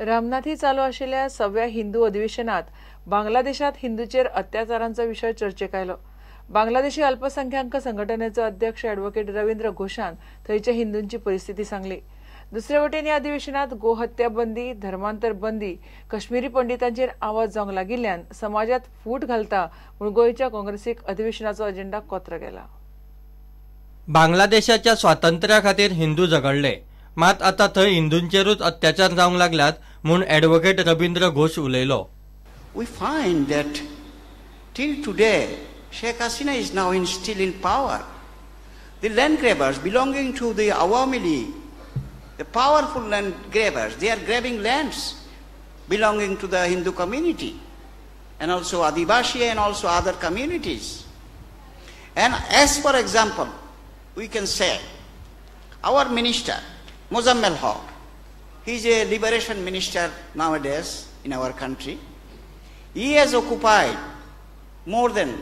रामनाथी चालू आशिल्ल्या सव्या हिंदू अधिवेशनात बांगलादेशात हिंदूचेर अत्याचारांचो विशय चर्चेक आयलो. बांगलादेशी अल्पसंख्याक संघटनेचो अध्यक्ष ॲडव्होकेट रवींद्र घोषान थंयच्या हिंदूंची परिस्थिती सांगली. दुसरे वटेन ह्या अधिवेशनात गोहत्या बंदी, धर्मांतर बंदी, कश्मीरी पंडितांचेर आवाज जावंक लागिल्ल्यान समाजात फूट घालता म्हूण गोंयच्या काँग्रेसीक अधिवेशनाचो अजेंडा कोत्र गेला. बांगलादेशाच्या स्वातंत्र्या खातीर हिंदू झगडले, मात आता थंय हिंदूंचेरूच अत्याचार जावंक लागल्यात म्हूण ॲडव्होकेट रवींद्र घोष उलयलो. We find that till today Sheikh Hasina is now still in power. The land grabbers belonging to the Awami League, the powerful land grabbers, they are grabbing lands belonging to the Hindu community and also Adivasi and also other communities. And as for example, we can say our minister, Mozammel Haq, he is a liberation minister nowadays in our country. He has occupied more than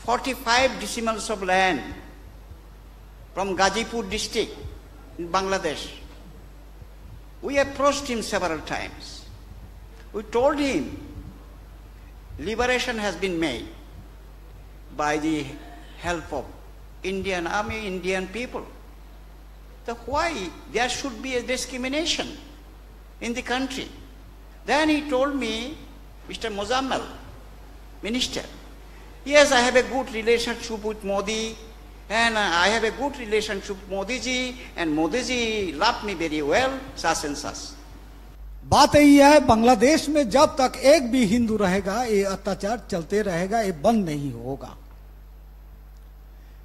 45 decimals of land from Gazipur district in Bangladesh. We approached him several times. We told him liberation has been made by the help of Indian army, Indian people. So why there should be a discrimination in the country? Then he told me, Mr. Mozammel, minister, yes, I have a good relationship with Modi, and I have a good relationship with Modi ji, and Modi ji loved me very well, sas and sas. बात यही है, बांग्लादेश में जब तक एक भी हिंदू रहेगा ये अत्याचार चलते रहेगा, ये बंद नहीं होगा.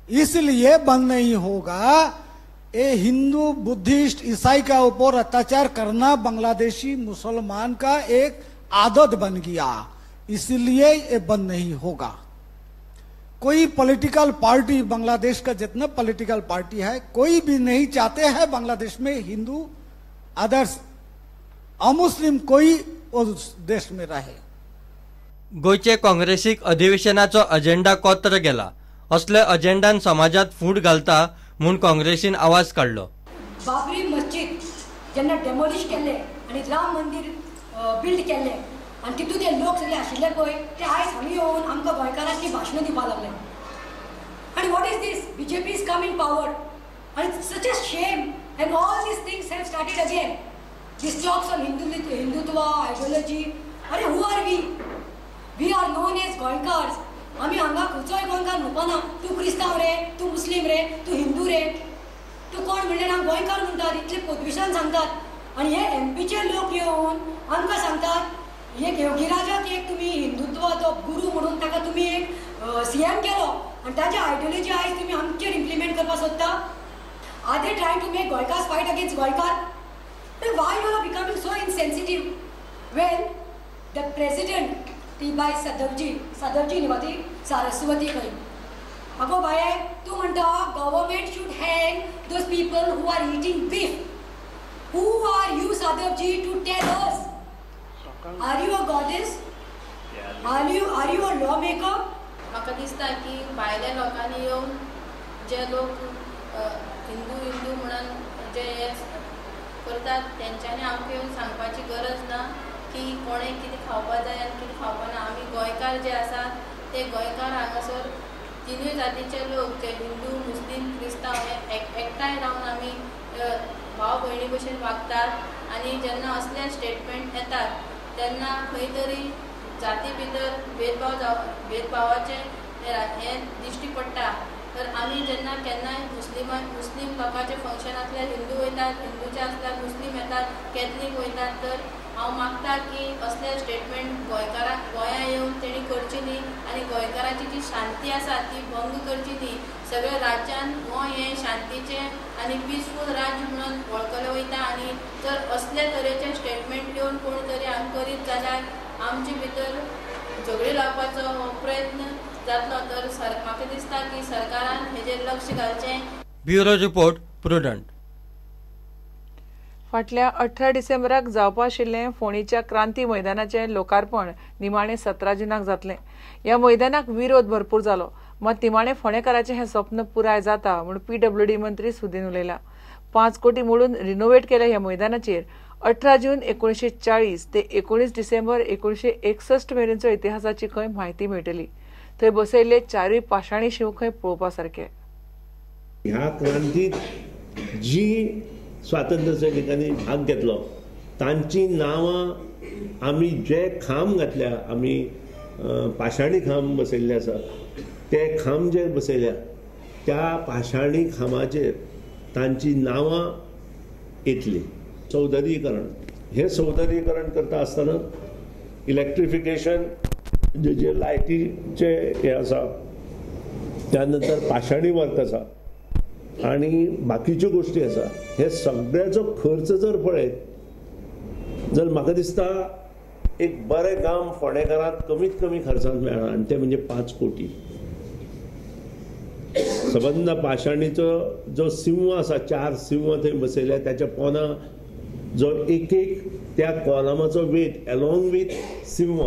इसलिए बंद नहीं होगा, ये हिंदू बुद्धिस्ट ईसाई का ऊपर अत्याचार करना बांग्लादेशी मुसलमान का एक आदत बन गया, इसलिए ये बंद नहीं होगा. कोई पॉलिटिकल पार्टी, बांग्लादेश का जितना पॉलिटिकल पार्टी है, कोई भी नहीं चाहते हैं बांग्लादेश में हिंदू अदर्स अमुस्लिम कोई उस देश में रहे. गोंयचे काँग्रेसीक अधिवेशनाचो अजेंडा कोत्र गेला. असले अजेंडान समाजात फूट घालता म्हूण काँग्रेसीन आवाज काडलो. बाबरी मस्जिद जेन्ना डेमोलिश केल्ले आनी राम मंदिर बिल्ड केल्ले आनी तितूंत ते लोक सगळे आशिल्ले पळय, ते आयज हांगा येवन आमकां गोंयकारांची भाशणां दिवपाक लागले. आनी what is this? BJP is come in power आनी such a shame and all these things have started again. This talks on Hindutva ideology. अरे who are we? We are known as Goenkars. आमी हांगा खंयचोय गोंयकार म्हणपाना तूं क्रिस्तांव रे, तूं मुस्लीम रे, तूं हिंदू रे, तूं कोण म्हणल्यार आमी गोंयकार म्हणटात, इतले पोदविशान सांगतात. आनी हे एमपीचे लोक येवन आमकां सांगतात एक योगीराजाक एक तुमी हिंदुत्वाचो गुरू म्हणून ताका तुमी एक सीएम केलो आनी ताची आयडियोलॉजी आयज तुमी आमचेर इम्प्लिमेंट करपाक सोदता. Are they trying to make Goenkars fight against Goenkar? Why you are becoming so insensitive? Well the president ती बाय सदवजी, सदवजी न्ही ती सारस्वती खंय. अगो बाये, तूं म्हणटा government should hang those people who are eating beef. Who are you Sadavji to tell us? Are you a goddess? Are you a law maker? म्हाका दिसता की भायल्या लोकांनी येवन जे लोक हिंदू हिंदू म्हणून जे हे करतात तेंच्यांनी आमकां येवन सांगपाची गरज ना की कोणें कितें खावपा जाय आनी कितें खावपा ना. आमी गोंयकार जे आसात ते गोंयकार हांगासर तिनूय जातीचे लोक जे हिंदू मुस्लीम क्रिस्तांव हे एकठांय रावन आमी भाव भयणी भशेन वागतात. आनी जेन्ना असले स्टेटमेंट येतात तेन्ना खंय तरी जाती भितर भेदभाव भेदभावाचें हें दिश्टी पडटा. तर आमी जेन्ना केन्नाय मुस्लीम लोकांचें फंक्शन आसल्यार हिंदू वयतात, हिंदूचे आसल्यार मुस्लीम येतात, कॅथलीक वयतात. तर हांव मागता की असले स्टेटमेंट गोंयकारांक गोंया येवन तेणी करची न्ही आनी गोंयकारांची जी शांती आसा ती भंग करची न्ही. सगळ्या राज्यान गोंय हें शांतीचें आनी पिसफूल राज्य म्हणून वळखलें वयता आनी जर असले तरेचे स्टेटमेंट येवन कोण तरी हांगा करीत जाल्यार आमचे भितर झगडी लावपाचो हो प्रयत्न जातलो. तर म्हाका दिसता की सरकारान हेजेर लक्ष घालचें. Bureau report, Prudent. फाटल्या 18 डिसेंबराक जावपा आशिल्लें फोंडेच्या क्रांती मैदानाचें लोकार्पण निमाणें 17 जुनाक जातलें. ह्या मैदानाक विरोध भरपूर जालो, मात निमाणें फोंडेकाराचें हें स्वप्न पुराय जाता म्हूण पीडब्ल्यूडी मंत्री सुदीन उलयला. 5 कोटी मोडून रिनोवेट केल्या ह्या मैदानाचेर 18 जून 1940 ते 19 डिसेंबर 1961 मेरेनचो इतिहासाची खंय म्हायती मेळटली. थंय बसयल्ले चारूय पाशाणी शिव खंय पळोवपा सारके. ह्या क्रांतीत जी स्वातंत्र्य सैनिकांनी भाग घेतलो तांची नांवां आमी जे खांब घातल्या, आमी पाशाणी खांब बसयल्ले आसा, ते खांब जे बसयल्या त्या पाशाणी खांबाचेर तांची नांवां येतली. सौंदर्यीकरण, हे सौंदर्यीकरण करता आसतना इलेक्ट्रिफिकेशन जे जे लायटीचे हे आसा, त्यानंतर पाशाणी वर्क आसा आनी बाकीच्यो गोश्टी आसा, हे सगळ्याचो खर्च जर पळयत जर म्हाका दिसता एक बरें काम फोंडेकारांत कमीत कमी खर्चांत मेळ्ळां आनी तें म्हणजे 5 कोटी. सबंद पाशाणीचो जो सिंह आसा, 4 सिंह थंय बसयल्या, त्याच्या पोना जो एक एक त्या कॉलमाचो वेट एलॉंग विथ सिंह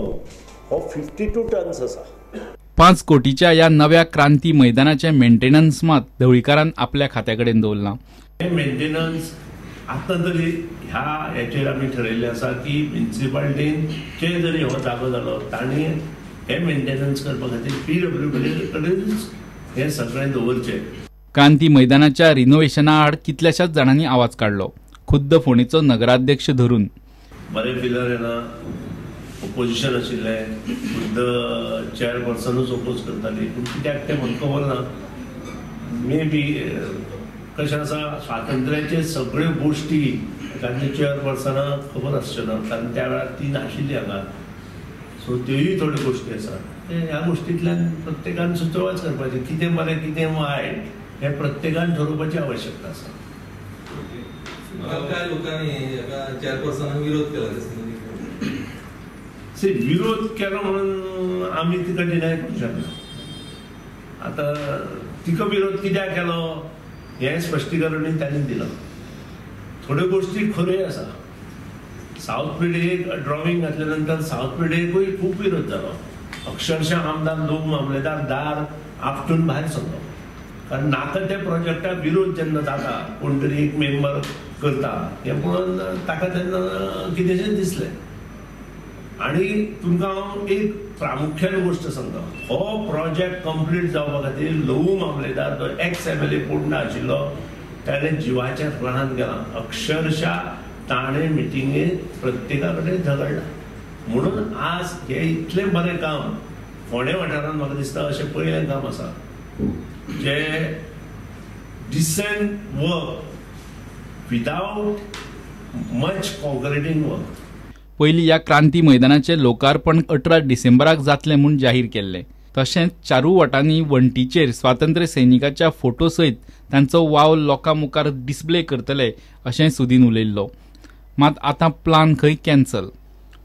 हो 52 टन्स आसा. 5 कोटीच्या ह्या नव्या क्रांती मैदानाचे मेंटेनन्स मात ढवळीकारान आपल्या खात्या कडेन दवरलां. हे मेंटेनन्स आतां तरी ह्या हेचेर आमी ठरयल्लें आसा की म्युनिसिपालिटीचे जरी हो जागो जालो तांणी हे मेंटेनन्स करपा खातीर पीडब्ल्यूडी कडेनच हे सगळें दवरचें. क्रांती मैदानाच्या रिनोव्हेशना आड कितल्याशाच जाणांनी आवाज काडलो, खुद्द फोंडेचो नगराध्यक्ष धरून. बरें पिलर येना, ओपोजिशन आशिल्लें, खुद्द चेअरपर्सनूच ओपोज करताली, पूण कित्याक तें म्हाका खबर ना. मे बी कशें आसा, स्वातंत्र्याचे सगळ्यो गोश्टी एखाद्या चेअरपर्सनाक खबर आसच्यो ना, कारण त्या वेळार ती नाशिल्ली हांगा. सो त्योय थोड्यो गोश्टी आसात. ह्या गोश्टींतल्यान प्रत्येकान सुचोवच करपाचें, कितें बरें कितें वायट हें प्रत्येकान ठरोवपाची आवश्यकता आसा. काय लोकांनी चेअरपर्सनाक विरोध केला? सी, विरोध केलो म्हणून आमी तिका डिनाय करूंक शकना. आतां तिका विरोध कित्याक केलो हें स्पश्टीकरणूय तांणी दिलां. थोड्यो गोश्टी खऱ्योय आसा. सावथ पेडेक ड्रॉइंग घातल्या नंतर सावथ पेडेकूय खूब विरोध जालो. अक्षरशः आमदार लोक मामलेदार दार आपटून भायर सरलो, कारण नाका त्या प्रोजेक्टाक विरोध जेन्ना जाता, कोण तरी एक मेंबर करता हें पळोवन ताका तेन्ना कितेंशें दिसलें. आनी तुमकां हांव एक प्रामुख्यान गोश्ट सांगता, हो प्रोजेक्ट कंप्लीट जावपा खातीर लहू मामलेदार जो एक्स एमएलए पोंडा आशिल्लो ताणें जिवाचें रान केलां. अक्षरशः ताणें मिटिंगेत प्रत्येका कडेन झगडला, म्हणून आज हें इतलें बरें काम फोंडें वाठारांत म्हाका दिसता अशें पयलें काम आसा जें decent work without much concreting work. पयलीं ह्या क्रांती मैदानाचें लोकार्पण 18 डिसेंबराक जातलें म्हूण जाहीर केल्लें. तशेंच चारू वटांनी वण्टीचेर स्वातंत्र्य सैनिकाच्या फोटो सयत तांचो वावर लोकां मुखार डिस्प्ले करतले अशें सुदीन उलयल्लो. मात आतां प्लान खंय कॅन्सल.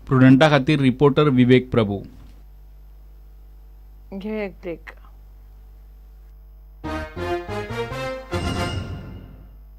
प्रुडंटा खातीर रिपोर्टर विवेक प्रभू. घेवया एक ब्रेक.